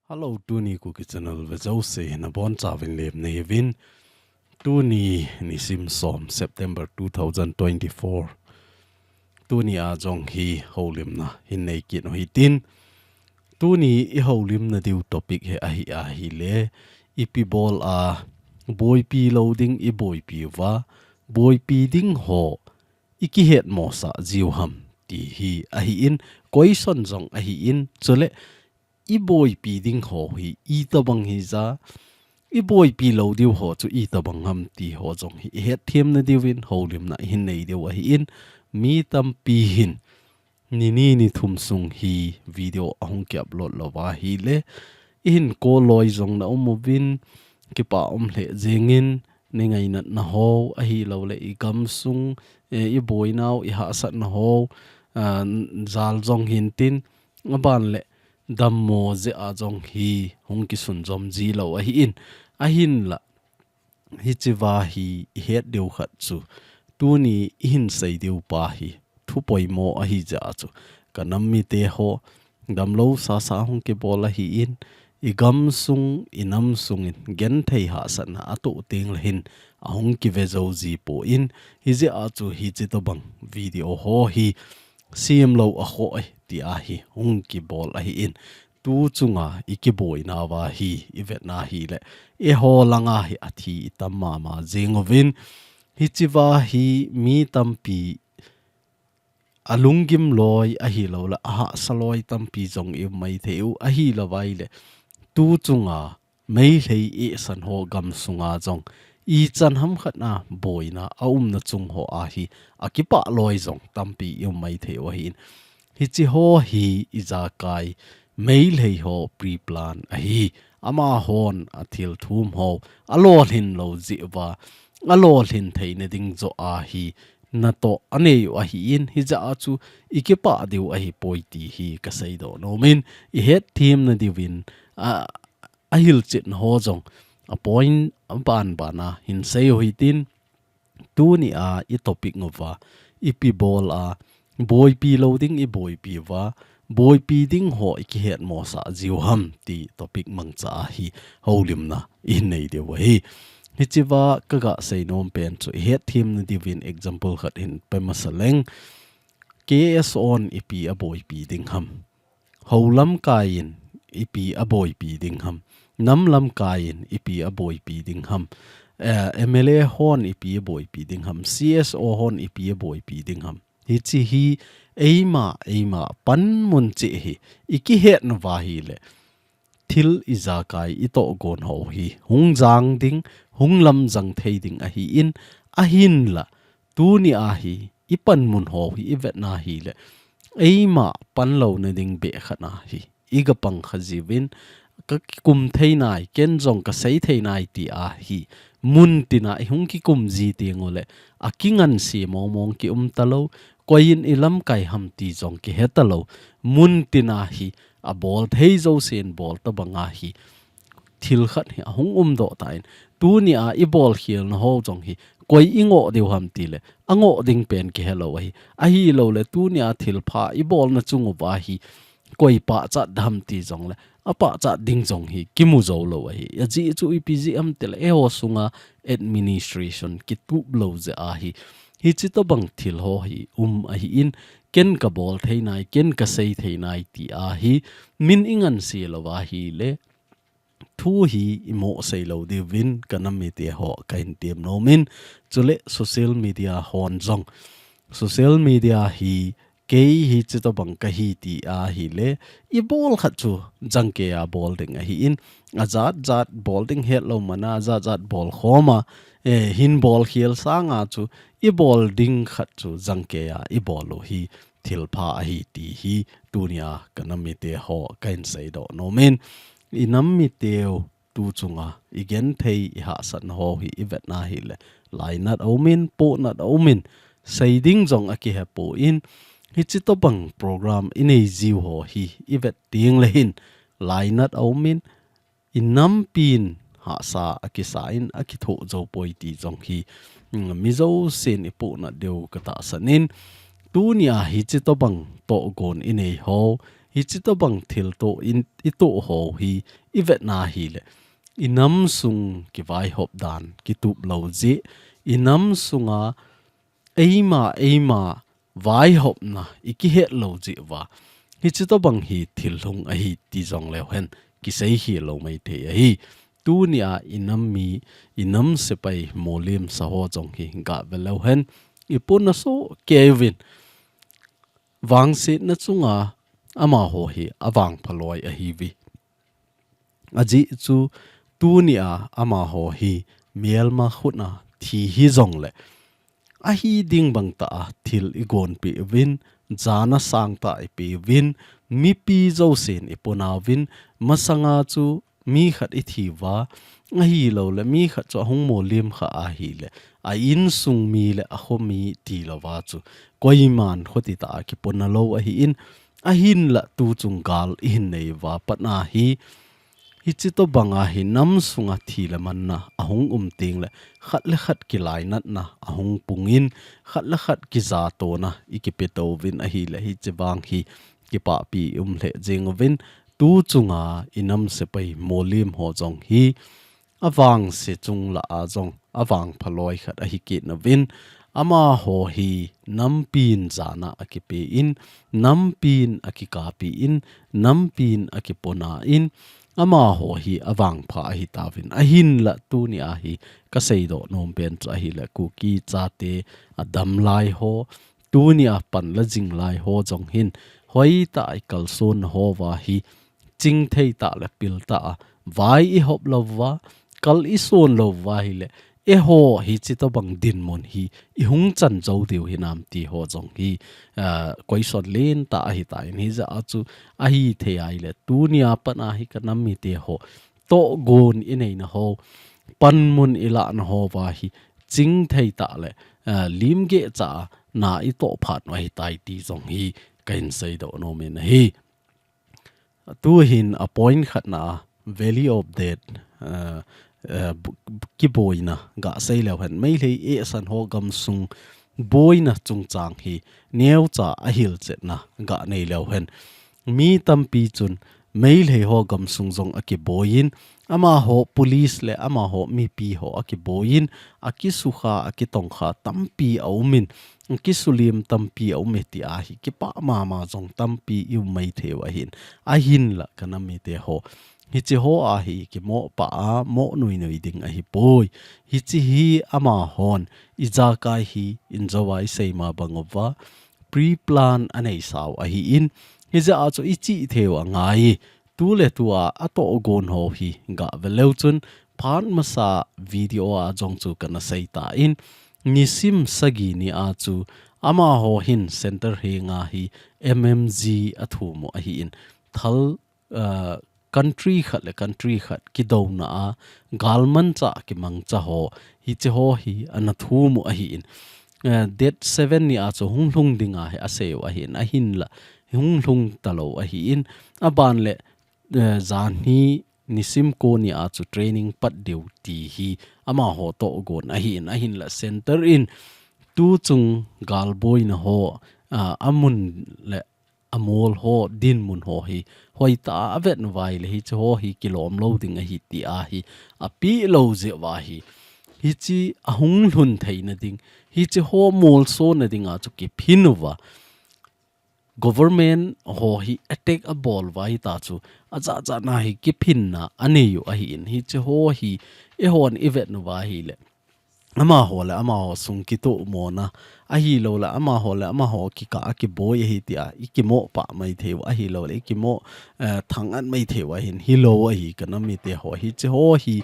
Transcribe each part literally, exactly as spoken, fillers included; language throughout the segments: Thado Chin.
Hello, tuni Kuki Channel vejouse nabonchauvin lemna hiuvin. Tuni nisim som September two thousand twenty-four. Tuni a jong hi houlimna hin nei kit u hitin. Tuni i houlimna diu topic hi ahi ahile, ipi bol a boipi lou ding i boipi uva, boipi ding ho i kihetmosah jiu ham ti hi ahin, question jong ahin, chule i boipi ding ho hi itobang hija, i boipi lou diu ho chu itobang ham ti ho jong hi i hetthem na diuvin houlimna i hin nei diu ahin, mi tampi hin nini nithum sung hi video ahung ki upload louva ahile, i hin call loi jong na um uvin, kipa um lheh jengin, nei ngainatna ho, ahilouleh i gamsung, eh, i boinau, i hahsatna ho, ah, jal jong hintin, aban le dammo jeh a jong hi hung kisunjom ji lou ahin, ahinla, hichea hi i het diu khat chu, tuni i hin sei diu pa hi thu poimo ahi jeh a chu, ka nam mite ho, damlou sasa hung kibol ahin, i gamsung, i namsung in genthei hahsatna atoh teng le hin ahung kive jou ji poi, hijeh a chu hiche tobang video ho hi sem lou akhoh e tia hi hung kibol ahin, tu chunga i kiboinauva hi i vetna hile, eiho langa hi athi i tam mama jeng uvin, hichea hi mi tampi alunggim loi ahilouleh ahahsa loi tampi jong i um maithei u, ahilouvai le, tu chunga Meitei eisan ho gamsunga jong ichan ham khat a boina aumna chung ho a hi akipah loi jong tampi i um maithei u ahin, hiche ho hi ijakai Meitei ho pre-plan ahi, amahon athil thum ho alolhin lou jeh uva, alolhin theina ding joh a hi natoh anei u ahin, hijeh a chu i kipah diu ahipoi ti hi ka seidoh nomin, i hetthem na diuvin, a, a hilchetna ho jong a point a banban a hin sei u hitin, tuni a i topic uva, ipi bol a boipi lou ding i boipi uva, boipi ding ho i kihetmosah jiu ham ti topic mangcha a hi houlimna i hin nei diu ahi. Hichea ka ga sei nom pen chu i hetthem na diuvin example khat hin pe masa leng, K S O in ipi aboipi ding ham. Hou lamkai in ipi aboipi ding ham. Nam lamkai in ipi aboipi ding ham. Eh, M L A hon ipi aboipi ding ham. C S O hon ipi aboipi ding ham. Hiche hi eima, eima panmun cheh hi i kihetnauva ahile, thil ijakai i tohgon ho hi hung jang ding, hung lamjang thei ding ahin, ahinla, tuni a hi i panmun ho hi i vetna hile, eima panlouna ding beh khat a hi i ga pang kha jiuvin, ka kikum thei nai, ken jong ka sei thei nai tia hi mun tina i hung kikum ji teng uleh, akinganse mongmong ki um talou, koi in i lamkai ham ti jong kihe talou, mun tina hi abol thei jousen bol tabang a hi thil khat hi ahung umdoh tan, tuni a i bolkhelna ho jong hi koi i ngoh diu ham tile, angoh ding pen kihe lou ahi. Ahilouleh tuni a thilpha i bolna chung uva hi koi pachat dem ti jongle, apachat ding jong hi kimu jou lou ahi. Ajeh chu ipi jeh ham tile, eiho sunga administration kitup lou jeh a hi hiche tobang thil ho hi um ahin, ken ka bol thei nai, ken ka sei thei nai tia hi min i nganse louva ahile, thu hi i mo sei lou diuvin ka nam mite ho ka hin tem nomin, chule social media hon jong, social media hi kei hiche tobang kahi ti ahile, i bol khat chu jangkei a bol ding ahin, ajat jat bol ding hetlou mana, ajat jat bol khom a, eh, hin bolkhel sanga chu i bol ding khat chu jangkei a i bol u hi thilpha ahi ti hi tuni a ka nam mite ho ka hin seidoh nomin, i nam miteu tu chunga i genthei i hahsatna ho hi i vetna hile, lainat aumin, pohnat aumin, sei ding jong akihe poi, hiche tobang program i nei jiu ho hi i vet teng le hin, lainat aumin, i nampin hahsa akisa in akithoh jou poi ti jong hi, mm, mi jousen i pohnat diu ka tahsan in, tuni a hiche tobang tohgon i nei ho, Hichi tobang thil toh in, i toh ho hi i vetna hile, i nam sung kivaihop dan kitup lou jeh, i nam sunga eima, eima vaihopna i kihet lou jeh uva, hichi tobang hi thil hung ahi ti jong leu hen, kisei hi lou maithei ahi. Tunia i nam mi, i nam sepai mollhim sa ho jong hi gah ve leu hen, i pona soh kei uvin, vangsetna chunga amaho hi avangpha loi ahi uve. Ajeh chu tunia amaho hi melma khutna thi hi jongle, ahi ding bang tah a thil i gonpeh uvin, jana sangtah i pe uvin, mipi jousen i pona uvin, masanga chu mi khat i thi uva, ahilouleh mi khat chu ahung mollhim kha ahileh, a insung mi le a kho mi tilou va chu koiman khutitah a kipona lou ahin, ahinlah tuchung gal i hin nei uva patna hi, hichi tobanga hi nam sunga thi le manna ahung um tengleh, khat le khat kilainatna ahung pungin, khat le khat kijatona i kipe touvin ahileh, hichi vang hi kipahpi i um lheh jeng uvin, tuchunga i nam sepai mollhim ho jong hi, avangse chung lah a jong avangpha loi khat ahi kit nauvin, amaho hi nampin jana akipe in, nampin akikapi in, nampin akipona in, amaho hi avangpha ahi tauvin. Ahinlah tunia hi ka seidoh nom pen chu ahileh, Kuki chate a damlai ho, tunia panla jinglai ho jong hin, hoitah a i kalsonna ho uva hi, chingthei tah le pil tah a vai i hop lou uva, kal i son lou uva ahileh, eiho hichi tobang dinmun hi i hung chan jou diu hinam ti ho jong hi, ah, koison lentah ahi tan, hijeh a chu ahithei ahileh, tunia patna hi ka nam mite ho tohgon i neina ho, panmun i lahna ho uva hi, chingthei tah le, ah, limgeh cha a na i toh phat u ahitai ti jong hi ka hin seidoh nom in ahi. Tuhin a point khatna a Valley of Death, ah, ah, bu-, bu-, kiboina gah sei leu hen, Meitei eisan ho gamsung boina chungchang hi neocha a hilchetna gah nei leu hen, mi tampi chun Meitei ho gamsung jong akiboiyin, amaho police le amaho mipi ho akiboiyin, akisukha, akitongkha tampi aumin, kisulim tampi aume tia hi kipah mama jong tampi i um maithei u ahin. Ahinlah ka nam mite ho, hichi ho a hi kimoh pah a moh nuinui ding ahipoi. Hichi hi amahon ijakai hi injou a i seima bang uva pre-plan anei sau ahin. Hijeh a chu i chihthei u angai. Tuletua a tohgon ho hi gah ve leu chun, phat masa video a jong chu kana sei tan, nisim sagi ni a chu amaho hin center henga hi M M G athum u ahin, thal, ah, country khat le country khat kidouna a galmanchah kimangcha ho, hichi ho hi ana thum u ahin, ah, date seven ni a chu hung lhung dinga hi asei u ahin, ahinlah hung lhung talou ahin, aban le eh, janhi nisim ko ni a chu training pat diu ti hi amaho tohgon ahin, ahinlah center in tuchung galboina ho, ah, amun le amol ho, dinmun ho hi hoitah a avet uva ahileh, hichi ho hi kilom lou ding ahi tia hi apeh lou jeh uva hi, hichi ahung lhun theina ding, hichi ho molsona dinga chu kiphin uva, government ho hi attack abol uva hita chu, ajat jat na hi kiphinna anei u ahin, hichi ho hi eihon i vet uva ahileh, amaho le amaho sung kitohmona, ahilouleh amaho le amaho kikah a kiboi ahi tia i kimoh pah maithei u, ahilouleh i kimoh, eh, thangat maithei u ahin, hilou ahi ka nam mite ho, hichi ho hi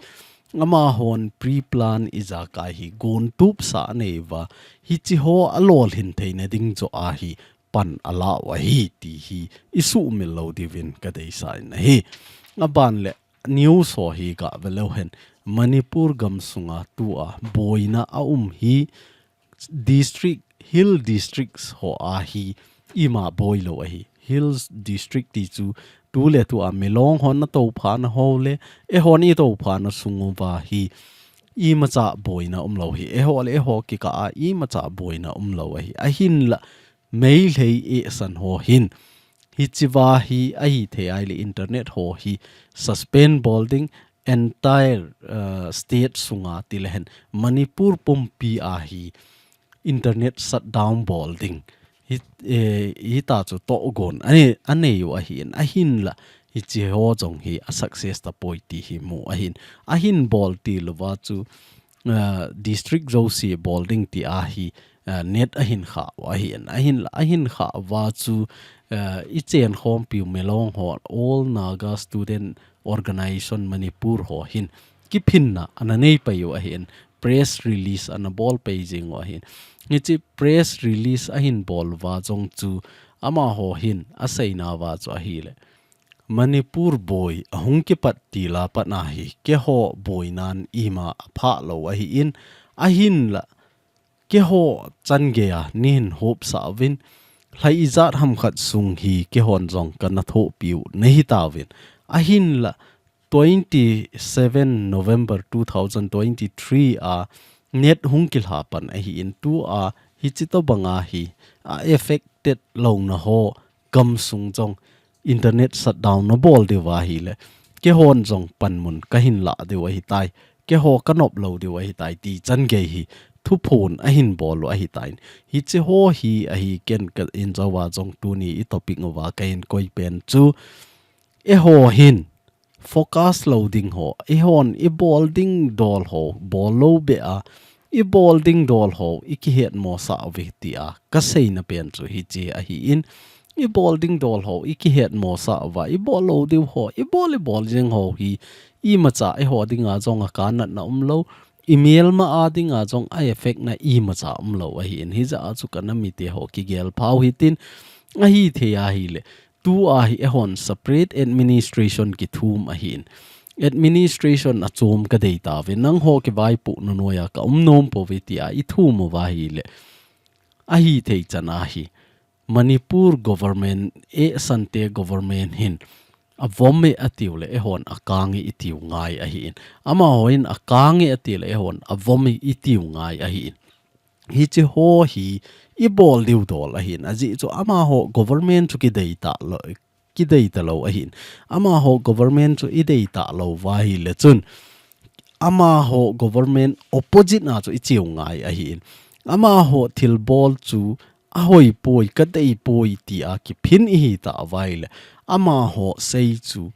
amahon pre-plan ijakai hi gontupsa anei uva, hichi ho alolhin theina ding joh a hi pan ala u ahi ti hi i suhmil lou diuvin ka deisah in ahi. Aban le news ho hi gah ve leu hen, Manipur gamsunga tua boina aum hi district, hill districts ho a hi ima boi lou ahi. Hills district ti chu tuletua milong hon atoupha na ho le eihon itoupha na sung uva hi imacha boina umlou hi. Eiho le eiho kikah a imacha boina umlou ahi. Ahinlah Meitei eisan ho hin Hichiva hi ahithei ahile internet ho hi suspend bol ding, entire uh, state sunga tilehen Manipur pumpi a hi internet shutdown bol ding. Hi, eh, hita chu tohgon anei, anei u ahin, ahinla hichi ho jong hi a success tapoi ti hi mu ahin. Ahin bol tilouva chu uh, district jouse bol ding ti a hi uh, net ahin kha u ahin. Ahinla ahin kha uva chu uh, i chen khompiu Milong ho, All Naga Student Organization Manipur ho hin kiphinna ana nei pai u ahin, press release ana bol pai jing u ahin. Hichi press release ahin bol uva jong chu amaho hin aseina uva chu ahile, Manipur boi ahung kipat tila pat ahi, keiho boinan ima aphah lou ahin, ahinla keiho chan geiya neihin hopsah uvin, lha ijat ham khat sung hi keihon jong kana thohpiu nahi tauvin. Ahinla twenty seven November two thousand twenty three a net hung kilha pan ahin, tua hichi tobanga hi a affected louna ho gamsung jong internet shutdown nabol diu ahile, keihon jong panmun kahin lah diu ahitai, keiho kanop lou diu ahitai ti chan gei hi thuphon ahin bol u ahitai. Hichi ho hi ahi, ken ka in jouva jong tuni i topic uva kahin koi pen chu, eiho hin focus lou ding ho, eihon i bol ding dol ho bol lou beh a, i bol ding dol ho i kihetmosah uve tia kaseina pen chu hichi ahin, i bol ding dol ho i kihetmosah uva, i bol lou diu ho, i bol, i bol jeng ho hi imacha eiho dinga jong a kanatna umlou, i melma a dinga jong a affect na imacha umlou ahin. Hijeh a chu ka nam mite ho kigel phau hitin, ahithei ahile, tua hi eihon separate administration kithum ahin. Administration achom kadei tauve, nangho kivaipohna noiya ka um nom pouve tia i thum uva ahile, ahithei chan ahi. Manipur government, eh, Sante government hin avom e atiu le, eihon akang e itiu ngai ahin. Amaho hin akang e ati le, eihon avom e itiu ngai ahin. Hichi ho hi i bol diu dol ahin. Ajeh chu amaho government chu kidei talou, kidei talou ahin. Amaho government chu i dei talou uva ahile chun, amaho government opposite na chu i cheu ngai ahin. Amaho thilbol chu ahoipoi, kadeipoi tia kiphin ihi tauva ahile, amaho sei chu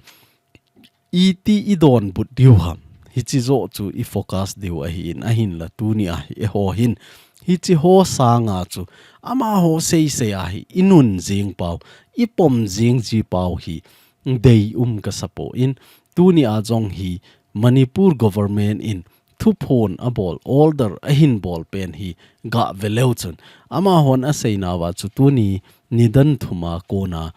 iti i donbut diu ham, hichi joh chu i focus diu ahin, ahinla tuni a hi eiho hin hichi ho sanga chu amaho seisei a hi i nun jing pau, i pom jing ji pau hi deium kasa poi. Tuni a jong hi Manipur government in thuphon abol, order ahin bol pen hi gah ve leu chun, amahon aseina uva chu tuni nidan thum a kona,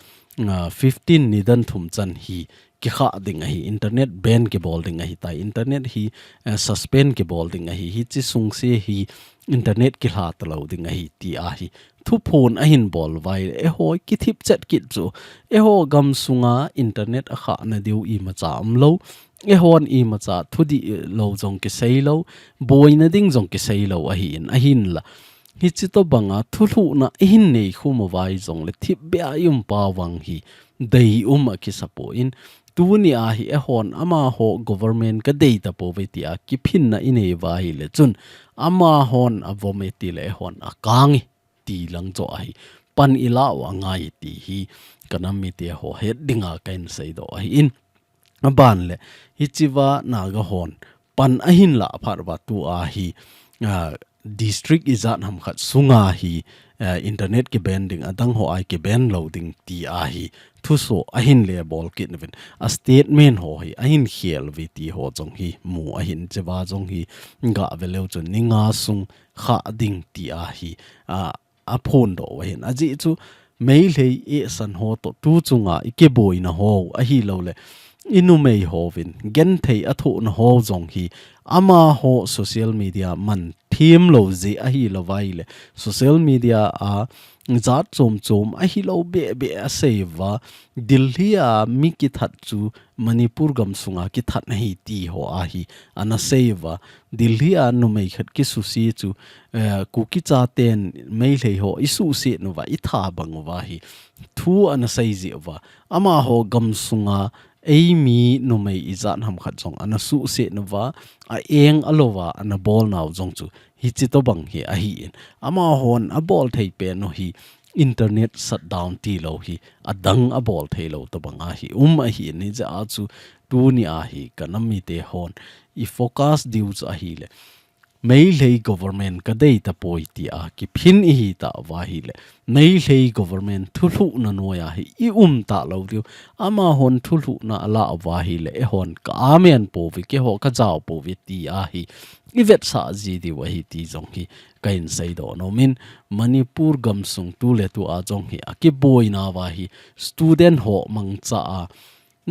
ah, fifteen nidan thum chan hi kikha ding ahi, internet ban kibol ding ahitai, internet hi, eh, suspend kibol ding ahi, hichi sungse hi internet kilha talou ding ahi ti ahi. Thuphon ahin bol uva ahile, eiho kithip chet kit chu, eiho gamsunga internet akhahna diu imacha umlou, eihon imacha thudih lou jong kiseilou, boina ding jong kiseilou ahin, ahinla hichi tobanga thulhuhna ihin neikhum uva hijongle thipbeh a i um pau vang hi deium akisa poi. Tuni a hi eihon amaho government kadei tapouve tia kiphinna i nei uva ahile chun, amahon avom e ti le eihon akang e ti lang joh ahi, pan i lah u angai ti hi ka nam mite ho het dinga kahin seidoh ahin. Aban le, hichiva Naga hon pan ahin lah phat uva tua hi, ah, district ijat ham khat sunga hi, ah, internet kiban ding, adang ho a kiban lou ding ti ahi thuso ahin le bol kit uvin, a statement ho hi ahin khel uve ti ho jong hi mu ahin, hichiva jong hi gah ve leu chun ni nga sung kha ding ti ahi, ah, aphondoh u ahin. Ajeh chu Meitei eisan ho toh tu chunga i kiboina ho ahilouleh i numei hovin genthei athohna ho jong hi amaho social media man them lou jeh ahilou va ahile, social media a jat chom chom ahilou beh beh asei uva, Delhi a mi kithat chu Manipur gamsunga kithat ahi ti ho ahi ana sei uva, Delhi a numei khat kisuse chu, eh, Kuki chaten Meitei ho isuhset uva, itha bang uva hi thu ana sei jeh uva, amaho gamsunga eimi numei ijat ham khat jong ana suhset uva, a eng alouva ana bol nau jong chu hichi tobang hi ahin. Amahon abol thei pen u hi internet shutdown tilou hi, adang abol theilou tobang ahi um ahin, hijeh a chu tuni a hi ka nam mite hon i focus diu chu ahile, Meitei government kadei tapoi tia kiphin ihi tauva ahile, Meitei government thulhuhna noiya hi i um talou diu, amahon thulhuhna ala uva ahile, eihon ka amen pouve, keiho kajao pouve tia hi i vetsah ji diu ahi ti jong hi ka hin seidoh nom in, Manipur gamsung tuletua jong hi akiboina uva hi student ho mangcha a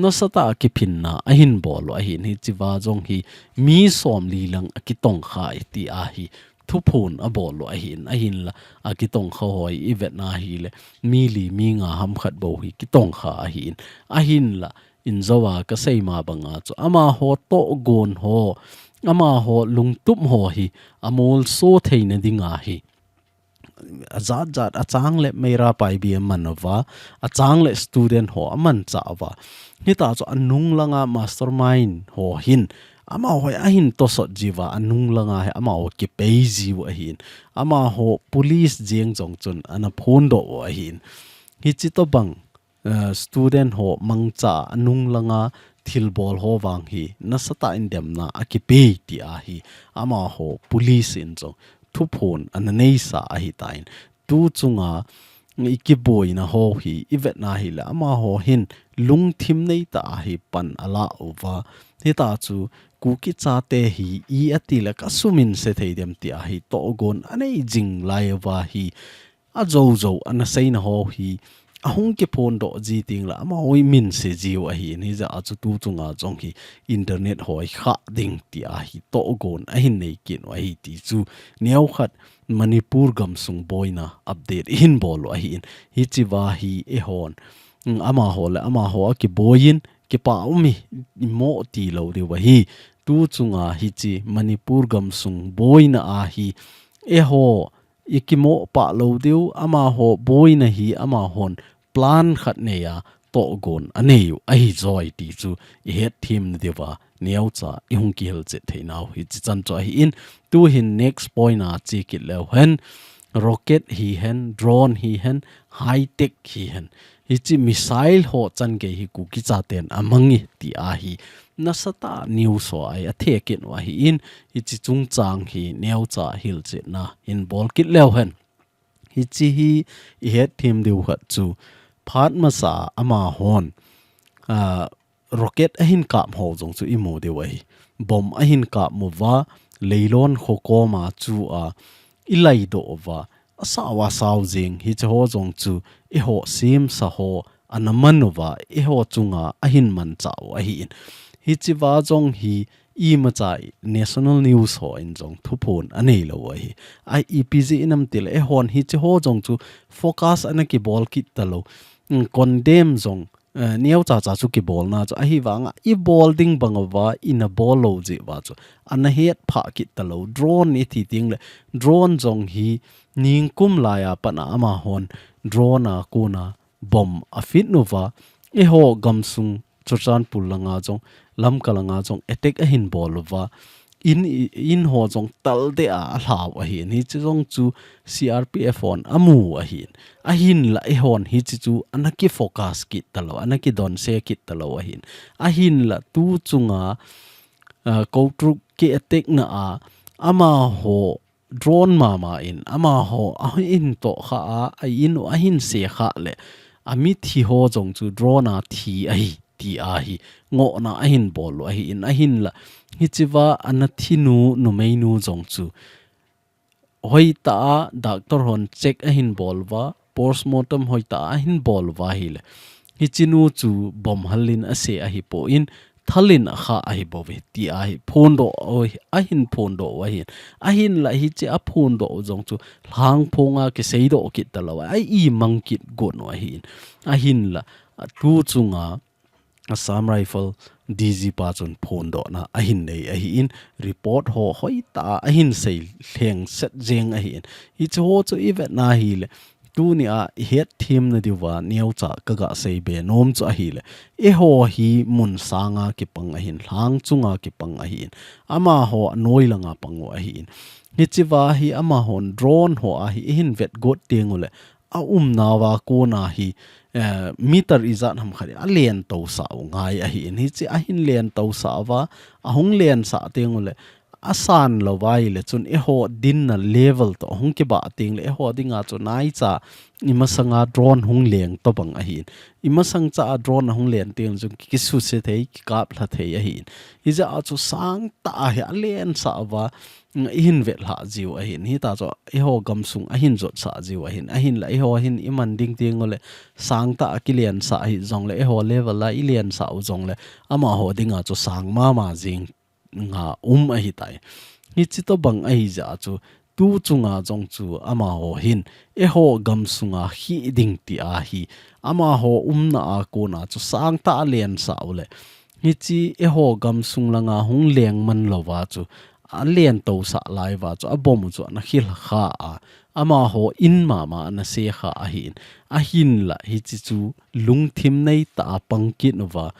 nasatah a kiphinna ahin bol u ahin, hichi uva jong hi mi somli lang akitongkha e tia hi thuphon abol u ahin, ahinla akitongkha ho i vetna ahile mi li mi nga ham khat bou hi kitongkha ahin, ahinla injouva kasei ma banga chu amaho tohgon ho, amaho lungtup ho hi amolso theina dinga hi ajat jat, achang le Meira Paibi aman uva, achang le student ho amanchah uva. Hita chu anung langa mastermind ho hin, amaho hi ahin tosot jiuva, anung langa hi amaho kipei jiu ahin. Amaho police jeng jong chun ana phondoh u ahin. Hichi tobang, eh, student ho mangcha anung langa thilbol ho vang hi nasatah in demna akipei tia hi amaho police in jong thuphon ana neisa ahitan, tu chunga i kiboina ho hi i vetna ahile amaho hin lungthim neitah a hi pan ala uva, hita chu Kuki chate hi i atile kasuminse thei dem tia hi tohgon anei jing lai uva hi, ajoujou ana seina ho hi ahung kiphondoh ji tengle amaho hi minse jiu ahin, hijeh a chu tu chunga jong hi internet ho hi khah ding tia hi tohgon ahin nei kit u ahi ti chu neokhat Manipur gamsung boina update ihin bol u ahin, hichi uva hi eihon, mm, amaho le amaho akiboi in, kipa um imo tilou diu ahi. Tu chunga hichi Manipur gamsung boina a hi eiho i kimoh pah lou diu, amaho boina hi amahon plan khat neiya tohgon anei u ahi joi ti chu i hetthem diuva neocha i hung kihil chet theinau hichi chan chu ahin, tu hin next point a che kit leu hen, rocket hihen, drone hihen, high tech hihen, hichi missile ho chan gei hi Kuki chaten amang e tia hi nasatah news ho a i athe kit u ahin, hichi chungchang hi neocha hilchetna hin bol kit leu hen. Hichi hi i hetthem diu khat chu phat masa amahon, ah, rocket ahin kap ho jong chu i mu diu ahi. Bomb ahin kap uva, Leilon kho koma chu a i laidoh uva, asao asao jing, hichi ho jong chu eiho semsa ho ana man uva, eiho chunga ahin manchah u ahin. Hichi uva jong hi imacha national news ho in jong thuphon anei lou u ahi. A ipi jeh inam tile eihon hichi ho jong chu focus ana kibol kit talou. Mm, condemn jong, eh, neocha cha chu kibolna chu ahivanga i bol ding bang uva ina bol lou jeh uva chu ana hetphah kit talou. Drone i ti tengle drone jong hi ningkum laiya pat a amahon drone a kona bomb afit uva, eiho gamsung Churachandpur langa jong, Lamka langa jong attack ahin bol uva, in, in ho jong taldeh a alhau ahin, hichi jong chu C R P F hon amu ahin. Ahinla eihon hichi chu ana kifocus kit talou, ana kidonse kit talou ahin. Ahinla tu chunga, ah, Kotruk ki attack na a, amaho drone mama in amaho ahin tohkha a, a in u ahin sekha le, amithi ho jong chu drone a thi ahi tia hi ngohna ahin bol u ahin, ahinla hichi uva ana thinu numeinu jong chu hoitah a doctor hon check ahin bol uva, postmortem hoitah a ahin bol uva ahile, hichinu chu bomb hal in ase ahipoi, thalin akha ahi bouve, ti ahi phondoh, ahin phondoh u ahin. Ahinla hiche aphondoh u jong chu lhangphonga kiseidoh kit talou a, imang kit got u ahin. Ahinla, a, tu chunga Assam Rifle D G pa chun phondohna ahin nei ahin, report ho hoitah a ahin seilheng set jeng ahin. Hiche ho chu ivetna hile, tunia ihet themna diuva neocha kaga seibe nom chu ahile, eiho hi mun sanga kipang ahin, lhang chunga kipang ahin, amaho anoi langa pang u ahin. Hichea hi amahon drone ho a hi ihin vetgot tengule, aumnauva kona hi, eh, meter ijat ham khat hi alen tousah u ngai ahin. Hiche ahin len tousah uva, ahung lensah tengule, asan louva ahile chun eiho dinna level toh hung kibah tengle, eiho dinga chu naicha imasanga drone hung leng tobang ahin. Imasang cha a drone ahung len tengle chun kisuse thei, kikaplha thei ahin. Hijeh a chu sangtah a hi alensah uva, ihin vetlhah jiu ahin. Hita chu eiho gamsung ahin jotsah jiu ahin. Ahinla eiho hin iman ding tengule, sangtah a kilensah hijongle, eiho level a ilensah u jongle, amaho dinga chu sang mama jeng nga um ahitai. Hiche tobang ahijeh a chu, tu chunga jong chu amaho hin, eiho gamsunga hiding tia hi, amaho umna a kona chu sangtah a alensah ule, hiche eiho gamsung langa hung lengman louva chu, alen tousah lai uva chu, abom u chu ana khilha kha a, amaho in mama ana sekha ahin. Ahinla hiche chu lungthim neitah a pang kit uva,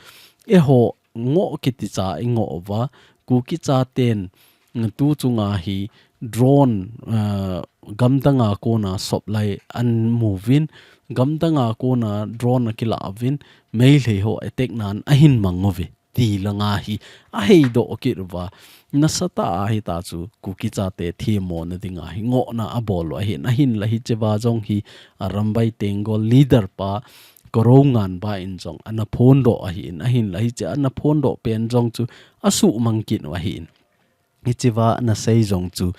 eiho ngoh kiticha ingoh uva, Kuki chaten, mm, tu chunga hi drone, ah, gamdanga kona supply ahin mu uvin, gamdanga kona drone akilah uvin, Meitei ho attack nan ahin mang uve, ti langa hi aheidoh kit uva. Nasatah a hita chu Kuki chate themmona dinga hi ngohna abol u ahin. Ahinla hichea jong hi, ah, Arambai Tenggol leader pa, Korounganba in jong ana phondoh ahin, ahinla hiche ana phondoh pen jong chu asuhmang kit u ahin. Hichea ana sei jong chu,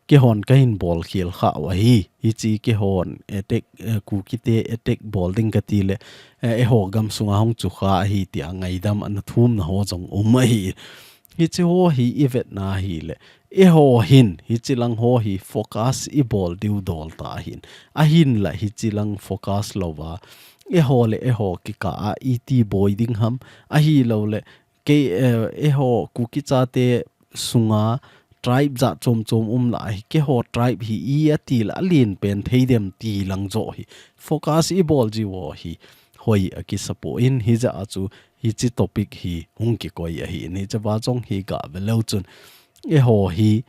keihon kahin bolkhel kha u ahi. Hiche keihon attack, eh, Kukite attack bol ding kati le, eh, eiho gamsunga hung chukha ahi tia ngaidam ana thumna ho jong um ahi. Hiche ho hi ivetna hile, eiho hin, hiche lang ho hi focus ibol diu dol tah ahin. Ahinla hiche lang focus louva, eiho le eiho kikah a iti boi ding ham, ahilouleh, kei, eh, eiho Kuki chate sunga tribe jat chom chom um lah a hi, keiho tribe hi i ati le alen pen thei dem ti lang joh hi focus ibol jiu u hi hoi akisa poi, hijeh a chu hiche topic hi hung kikoi ahin. Hichea jong hi gah ve leu chun, eiho hi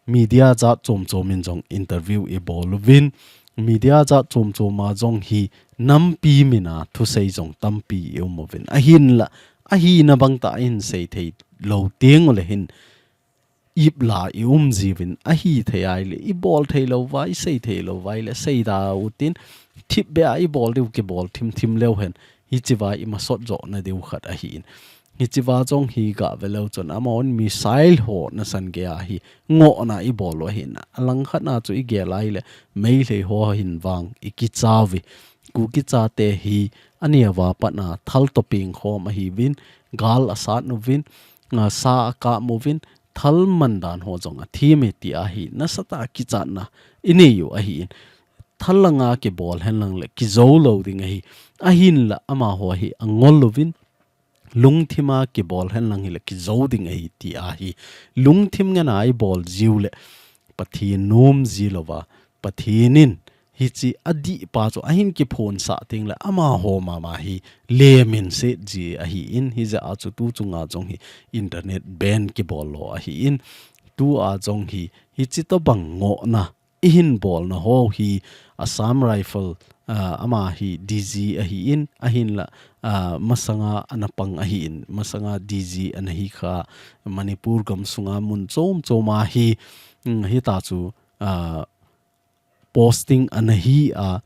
media jat chom chom in jong interview ibol uvin, media jat chom chom a jong hi nampi mina thusei jong tampi i um uvin. Ahinla, ahina bang tah in sei thei lou teng ule hin, ipla i um jiuvin, ahithei ahile, ibol thei louva, isei thei louva ahile, seida utin, thipbeh a ibol diu kibol thim thim leu hen, hichea imasot johna diu khat ahin. Hichea jong hi gah ve leu chun, amahon missile ho nasan geiya hi ngohna ibol u ahin. Alangkhat na chu igel ahile, Meitei ho hin vang ikicha uve. Kuki chate hi aneo a pat na thal toh pengkhom ahiuvin, gal asat uvin, ah, sa akap uvin, thal mandan ho jong athem e tia hi nasatah a kichatna inei u ahin. Thal langa kibol hen lang le kijou lou ding ahi. Ahinla amaho hi angol uvin, lungthima kibol hen lang hile kijou ding ahi tia hi lungthim ngen a ibol jiu le, Pathen nom ji louva, Pathen in hiche adih pa chu ahin kiphonsah teng le amaho mama hi lemin set ji ahin, hijeh a chu tu chunga jong hi internet ban kibol lou ahin, tua jong hi hiche tobang ngohna ihin bolna ho hi Assam Rifle, ah, ama hi D G ahin, ahinla, ah, masanga ana pang ahin, masanga D G ana hi kha, Manipur gamsunga mun chom chom a hi, mm, hita chu, ah, posting ana hi a,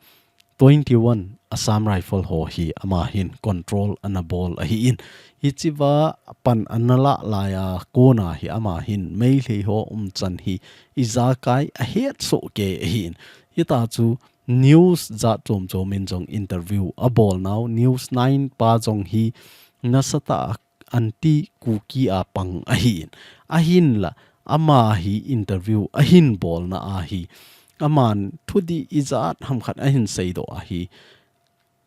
twenty-one Assam Rifle ho hi ama hin control ana bol ahin. Hichea pan ana lah laiya kona hi ama hin Meitei ho umchan hi ijakai ahet soh kei ahin. Hita chu news jat chom chom in jong interview abol nau, News nine pa jong hi nasatah a anti Kuki a pang ahin. Ahinla, ama hi interview ahin bolna ahi. Aman thudih ijat hamkhat ahin seidoh ahi.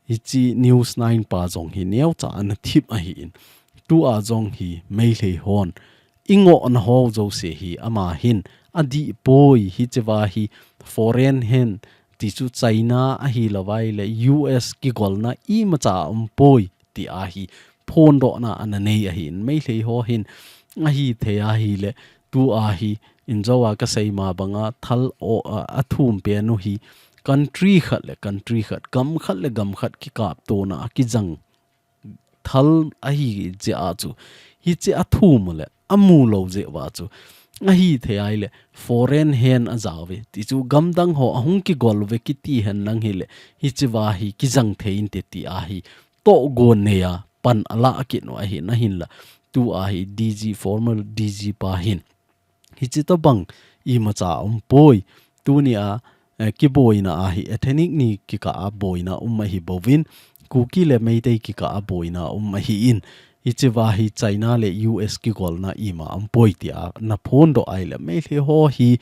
Hiche News Nine pa jong hi neocha ana thip ahin. Tua jong hi Meitei hon ingohna ho jouse hi ama hin adih poi, hicheva hi foreign hand, tichu China ahilouvai le U S kigolna imacha aumpoi, tia hi phondohna ana nei ahin. Meitei ho hin ahithei ahile, tua hi injoa kasei ma banga thal o, a, athum pen u hi country khat le country khat, gam khat le gam khat kikaptona a kijang thal ahi jeh a chu, hiche athum u le amu lou jeh uva chu, ahithei ahile foreign hand ajao uve, tichu gamdang ho ahung kigol uve kiti henlang hile, hicheva hi kijang thei inte tia hi tohgon neiya pan alah kit u ahin. Ahinla, tua hi D G, former D G pa hin, hiche tobang imacha aumpoi. Tunia, eh, kiboina ahi, ethnic ni kikah a boina um ahi bouvin, Kuki le Meitei kikah a boina um ahin. Hicheva hi China le U S kigolna ima aumpoi tia ana phondoh ahile, Meitei ho hi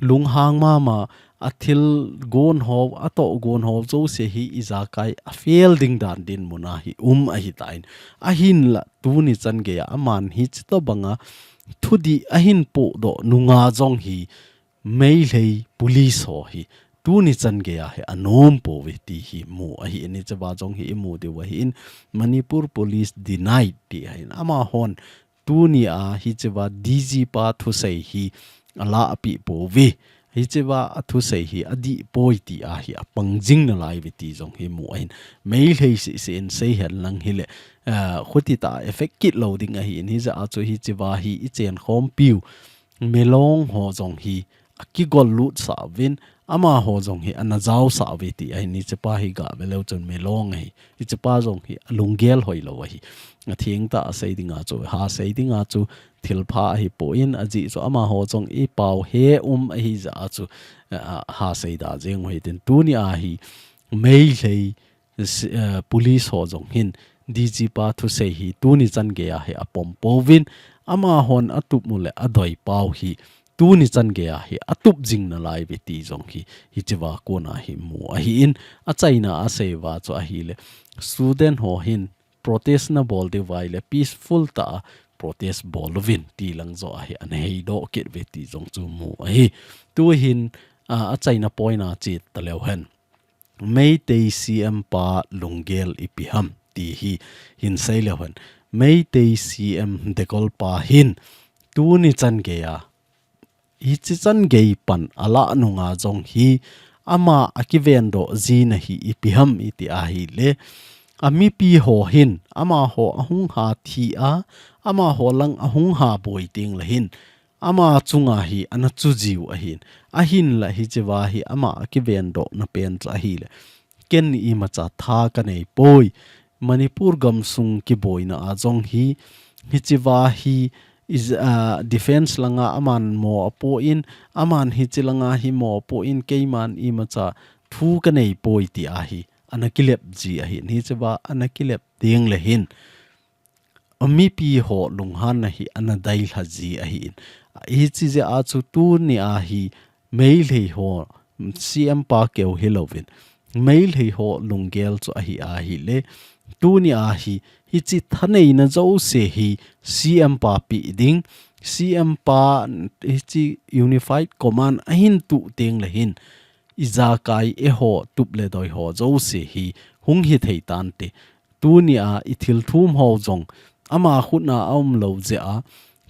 lunghang mama, athilgon ho, atohgon ho jouse hi ijakai afel ding dan dinmun a hi um ahitan. Ahinla, tuni chan geiya aman hiche tobanga thudih ahin pohdoh nunga jong hi Meitei police ho hi tuni chan geiya hi anom pouve ti hi mu ahin, hicheva jong hi imu diu ahin, Manipur police denied ti ahin. Amahon tunia hicheva D G pa thusei hi alah apeh pouve. Hicheva athusei hi adih poi tia hi apang jing nalai uve ti jong hi mu ahin. Meitei seh seh in sei henlang hile, eh, khuti tah a effect kit lou ding ahin, hijeh a chu hicheva hi ichenkhompiu Milong ho jong hi akigol lut sah uvin, amaho jong hi ana jaosah uve ti ahin, hichepa hi gah ve leu chun Milong ahi. Hichepa jong hi alunggel hoilou ahi. Athengtah a sei dinga chu, ha sei dinga chu thilpha ahipoi, ajeh chu amaho jong ipao he um ahijeh a chu, a, a, ha seida jeng u hitin. Tunia hi Meitei si-, eh, police ho jong hin D G pa thusei hi tuni chan geiya hi apom pouvin, amahon atup u le adoi pau hi tuni chan geiya hi atup jing nalai uve ti jong hi, hicheva kona hi mu ahin, achaina a asei uva chu ahile, student ho hin protest nabol diu ahile peaceful tah a protest bol uvin ti lang joh a hi ana heidoh kit uve ti jong chu mu ahi. Tuhin, a, achaina point a che taleu hen. Meitei C M pa lunggel ipi ham ti hi hin sei leu hen. Meitei C M Dekol pa hin tuni chan geiya, hiche chan gei pan alah nunga jong hi ama akivendoh jina hi ipi ham iti ahile, amipi ho hin amaho ahung ha thi a, amaho lang ahung ha boi teng le hin, ama chunga hi ana chu jiu ahin. Ahinla hicheva hi ama akivendohna pen chu ahile, ken imacha tha kanei poi. Manipur gamsung kiboina a jong hi, hicheva hi is, ah, defense langa aman mo apon, aman hiche langa hi mo apon, keiman imacha thu kanei poi tia hi ana kilep ji ahin. Hicheva ana kilep teng le hin, amipi ho lunghanna hi ana dailha ji ahin. Hiche jeh a chu tunia hi Meitei ho, C M pa keu hilouvin, Meitei ho lunggel chu ahi ahile, tunia hi, hiche thaneina jouse hi C M pa pe ding, C M pa hiche Unified Command ahin tuh teng le hin, ijakai eiho tup le doi ho jouse hi hung hithei tante. Tunia ithilthum ho jong ama khutna aum lou jeh a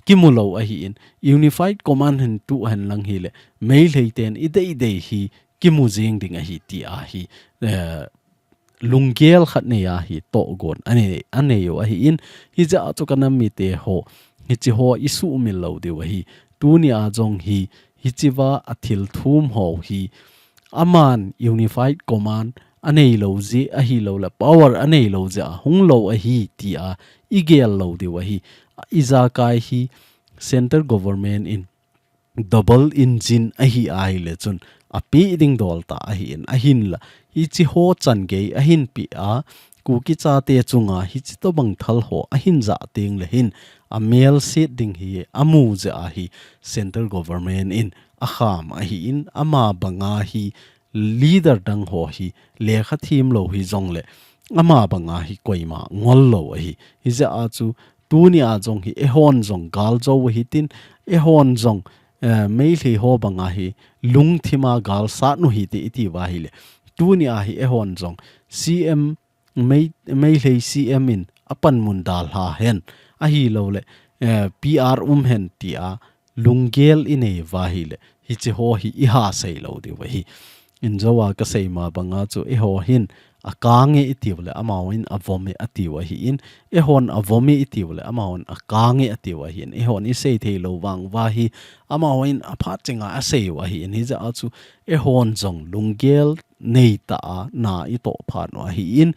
kimu lou ahin, Unified Command hin tuh henlang hile, Meitei ten ideidei hi kimu jeng ding ahi tia hi, eh, lunggel khat neiya hi tohgon anei, anei u ahin, hijeh a chu kanam mite ho, hiche ho isuhmil lou diu ahi. Tunia jong hi, hicheva athilthum ho hi, aman Unified Command anei lou jeh ahilou le, power anei lou jeh a hung lou ahi tia igel lou diu ahi. Ijakai hi Central Government in double engine ahi ahile chun ape ding dol tah ahin, ahinla hiche ho chan gei ahin pe a, Kuki chate chunga hichi tobang thal ho ahin jah teng le hin, amel set ding hi amu jeh a hi central government in akham ahi in, ama banga hi leader dang ho hi lekha thiem lou hi jong le, ama banga hi koima ngol lou ahi. Hijeh a chu tuni a jong hi eihon jong gal jou u hitin, eihon jong, eh, Meitei ho banga hi lungthim a gal sat u hite iti uva ahile, tuni a hi eihon jong C M, Mei-, Meitei C M in apanmun dalha hen, ahilou le, eh, P R um hen tia lunggel inei uva ahile, hichi ho hi iha sei lou diu ahi. Injo a kasei ma banga chu eiho hin akang e itiu le, amahon avom e atiu ahi in, eihon avom e itiu le, amahon akang e atiu ahi in, eihon isei thei lou vang uva hi, amahon aphat chenga asei u ahi in, hijeh a chu eihon jong lunggel nei tah a na itoh phat u ahi in,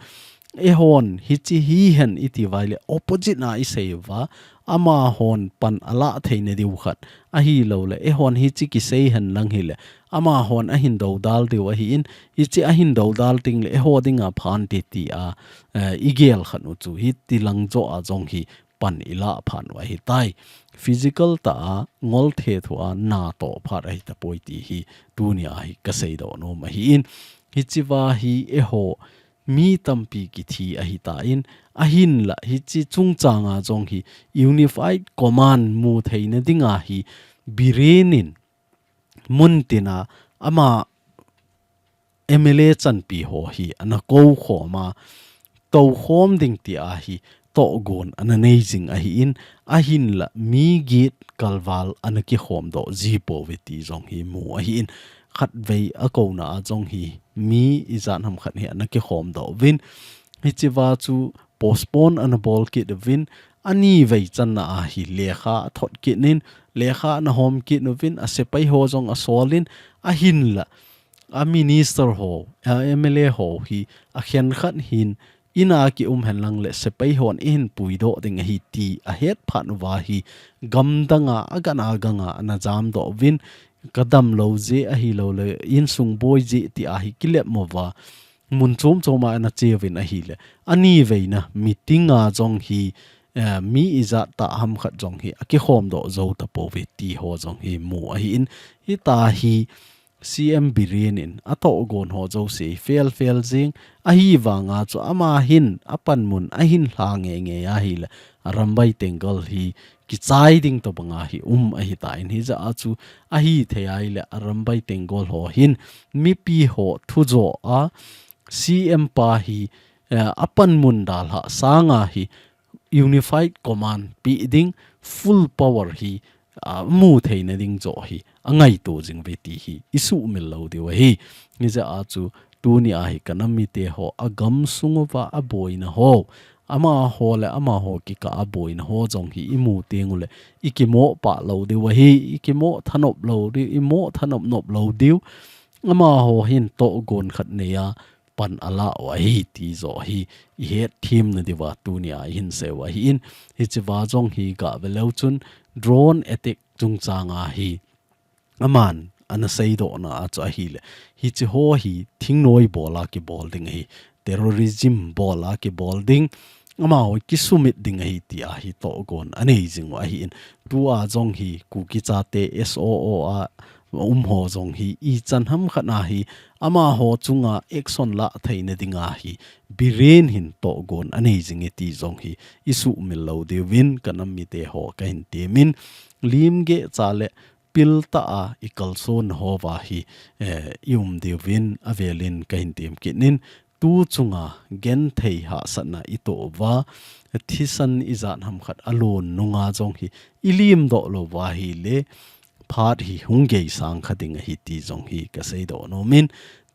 eihon hichi hihen iti uva ahile opposite na isei uva, amahon pan alah theina diu khat, ahilou le, eihon hichi kisei hen lang hile, amahon ahin dodal diu ahi in, hichi ahin dodal teng le, eiho dinga phante tia, eh, igel khat u chu, hiti lang joh a jong hi pan ilah phat u ahitai. Physical tah a, ngol thethu a, na toh phat ahi tapoi ti hi, tuni a hi kasei doh nom ahi in, hichi uva hi eiho mi tampi kithi ahitan, ahinla hichi chungchang a jong hi Unified Command mu theina dinga hi Biren in mun tina ama M L A chanpi ho hi ana kou khom a, tou khom ding tia hi tohgon ana nei jing ahi in, ahinla mi get kalval ana kikhom doh ji pouve ti jong hi mu ahi in, khatvei akouna a jong hi mi ijat ham khat hi ana kikhom doh uvin, hichi uva chu postpone ana bol kit uvin, anivei channa a hi lekha athot kit in, lekha ana hom kit uvin, asepai ho jong asol in, ahinla a minister ho, a M L A ho hi akhen khat hin, ina kium hen lang le sepai hon eihin puidoh ding ahi ti ahet phat uva hi, gamdang a, agan a gang a ana jamdoh uvin, kadam lou jeh ahilou le, insung boi jeh tia hi kilep mo uva, mun chom chom a ana che uvin ahile, anivei na meeting a jong hi, eh, mi ijat tah ham khat jong hi akikhom doh jou tapouve ti ho jong hi mu ahi in, hita hi C M Biren in atohgon ho jouse hi fel fel jing, ahivang a chu ama hin apanmun ahin lha ngei ngei ahile, Arambai Tenggol hi kichai ding tobang a hi um ahitan, hijeh a chu ahithei ahile, Arambai Tenggol ho hin mipi ho thujo a, C M pa hi, eh, apanmun dalha sanga hi Unified Command pe ding, full power hi, ah, mu theina ding joh hi angaito jing uve ti hi isuhmil lou diu ahi. Hijeh a chu tuni a hi kanam mite ho, agamsung uva aboina ho, amaho le amaho kikah a boina ho jong hi imu teng ule, ikimo pah lou diu ahi, ikimo thanop lou diu, imo thanop nop lou diu. Amaho hin tohgon khat nei a pan alah u ahi ti joh hi ihet them na diuva tuni a ihin sei u ahi in, hichi uva jong hi gah ve leu chun drone attack chungchang a hi aman ana seidoh na a chu ahile, hichi ho hi thingnoi bol a kibol ding ahi, terrorism bol a kibol ding, amaho kisumit ding ahi tia hi tohgon anei jing u ahi in, tua jong hi Kuki chate S O O a um ho jong hi ichan ham khat a hi amaho chunga action lah theina dinga hi Biren hin tohgon anei jing e ti jong hi isuhmil lou diuvin kanam mite ho kahin temin, limgeh cha le pil tah a ikalson ho uva hi, eh, ium diuvin avelin kahin tem kit in, tu chunga genthei hahsatna itoh uva, thisan ijat ham khat alon nunga jong hi ilim doh lou uva ahile, phat hi hung geisang kha ding ahi ti jong hi kasei doh nomin,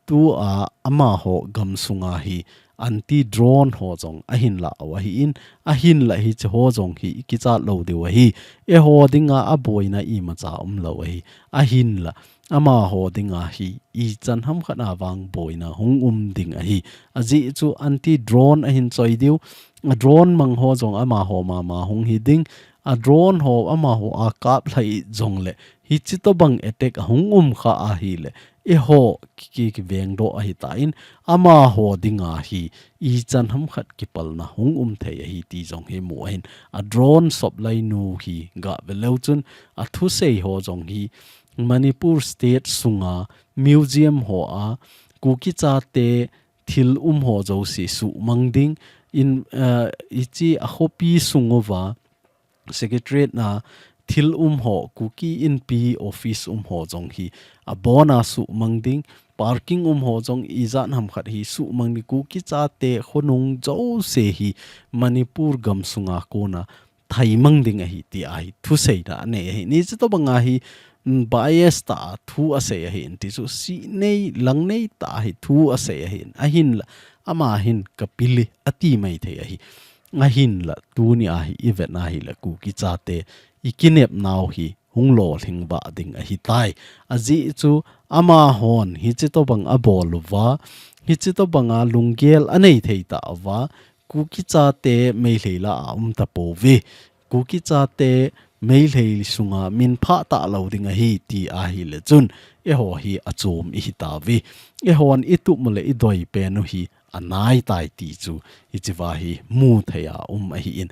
tua amaho gamsunga hi anti drone ho jong ahin lah u ahi in, ahin lah hichi ho jong hi ikichat lou diu ahi, eiho dinga aboina imacha um lou ahi, ahin lah amaho dinga hi ichan ham khat a vang boina hung um ding ahi, ajeh chu anti drone ahin choi diu, a drone mang ho jong amaho mama hung hi ding, a drone ho amaho a kap lhai jong le, hichi tobang attack ahung um kha ahile, eiho ki, ki, kivengdoh ahitan, amaho dinga hi ichan hamkhat kipalna hung um thei ahi ti jong hi mu ahin. A drone supply nu hi gah ve leu chun, a thusei ho jong hi Manipur state sunga museum hoa Kuki chate thil um ho jouse suhmang ding, in, eh, hiche a khopi sung uva secretariat na thil um ho, Kuki Inpi office um ho jong hi abona suhmang ding, parking um ho jong ijat hamkhat hi suhmang ding, Kuki chate khonung jouse hi Manipur gam sunga kona thaimang ding ahi ti ahi, thuseina anei ahi. Hiche tobanga hi, mm, bias tah a thu asei ahin, ti chu sinei, langnei tah a hi thu asei ahin. Ahinla, ama hin kapil e ati maithei ahi. Ahinla, tunia hi ivet na hile Kuki chate ikinepnau hi hung lolhing vah ding ahitai. Ajeh chu amahon hiche tobang abol uva, hiche tobanga lunggel anei thei tauva, Kuki chate Meitei lah a um tapouve. Kuki chate Meitei sunga min phah talou ding ahi ti ahile chun, eiho hi achom ihi tauve. Eihon itup u le idei pen u hi anaitai ti chu hichea hi mu thei a um ahin.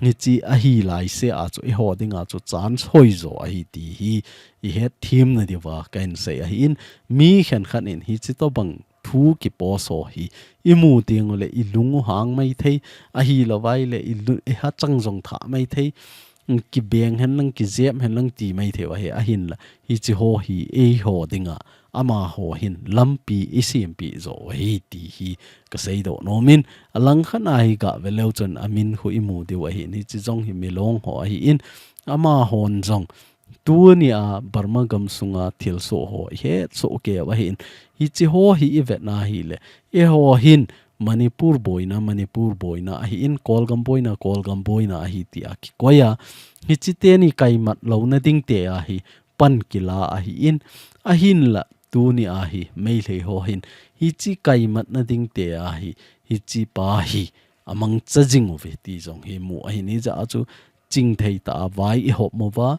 Hiche ahi laisea chu eiho dinga chu chance hoijo ahi ti hi ihet them nadiuva kahin sei ahin. Mi khenkhat in hiche tobang thu kipost ho hi imu teng u le ilung u hang maithei, ahilouva ile ilu-, ihachang jong thah maithei, kibeng henlang, kijep henlang ti maithei u ahi. Ahinla, hiche ho hi eiho dinga amaho hin lampi isempeh jo u ahi ti hi kaseidoh nom in, alangkhat a hi gah ve leu chun amin khu imu diu ahin, hiche jong hi Milong ho ahin, amahon jong tunia Burma gam sunga thilsoh ho ihetsoh kei u ahin. Hiche ho hi ivet na hile, eiho hin Manipur boina, Manipur boina ahin, Kolgam boina, Kolgam boina ahi tia kikoi a, hiche teni kaimat louna ding tia hi pan kila ahin. Ahinla, tunia hi Meitei ho hin hiche kaimatna ding tia hi, hiche pa hi amangcha jing uve ti jong hi mu ahin. Hijeh a chu chingthei tah a vai ihop uva,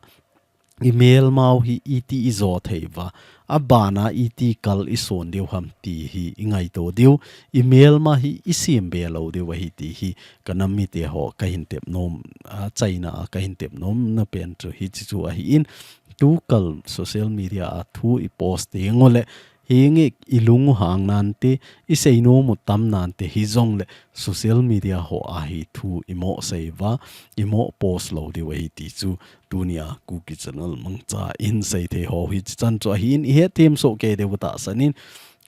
imelmau hi iti ijo thei uva, abana iti kal ison diu ham ti hi ingaito diu, imelma hi isem be lou diu ahi ti hi kanam mite ho kahin tep nom, achaina a kahin tep nomna pen chu hiche chu ahin. Tukal social media a thu ipost teng u le, hinge ilung u hang nante, isei nom u tam nante, hijongle social media ho a hi thu imo sei uva, imo post lou diu ahi ti chu tunia Kuki Channel mangcha in seithei ho hiche chan chu ahin, ihet them soh kei diu tahsan in,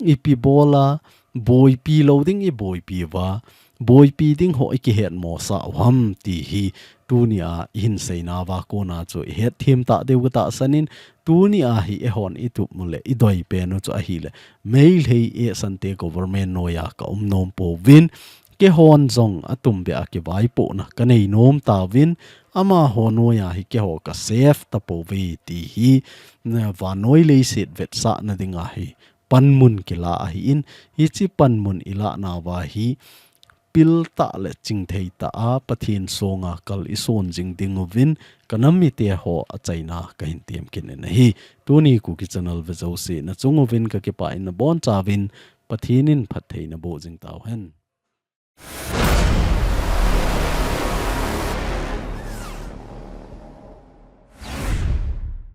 ipi bol a boipi lou ding iboipi uva, boipi ding ho ikihet mosah u ham ti hi tunia ihin seina uva kona chu ihet them ta diu katahsan in, tunia hi eihon itup u le idei pen u chu ahile, Meitei e sante government noiya kaum nom pouvin, keihon jong atumbeh a kivaipohna kanei nom tauvin, amaho noiya hi keiho ka safe tapouve ti hi, na vannoi leiset vetsahna dinga hi panmun kila ahin, hiche panmun ilah nauva hi pil tah le chingthei tah a Pathen songa kal ison jing ding uvin, kanam mite ho achaina kahin tem kit in ahi. Tuni Kuki Channel ve jouse nachung uvin kakipah in nabonchauvin Pathen in phatthei naboh jing tauhen.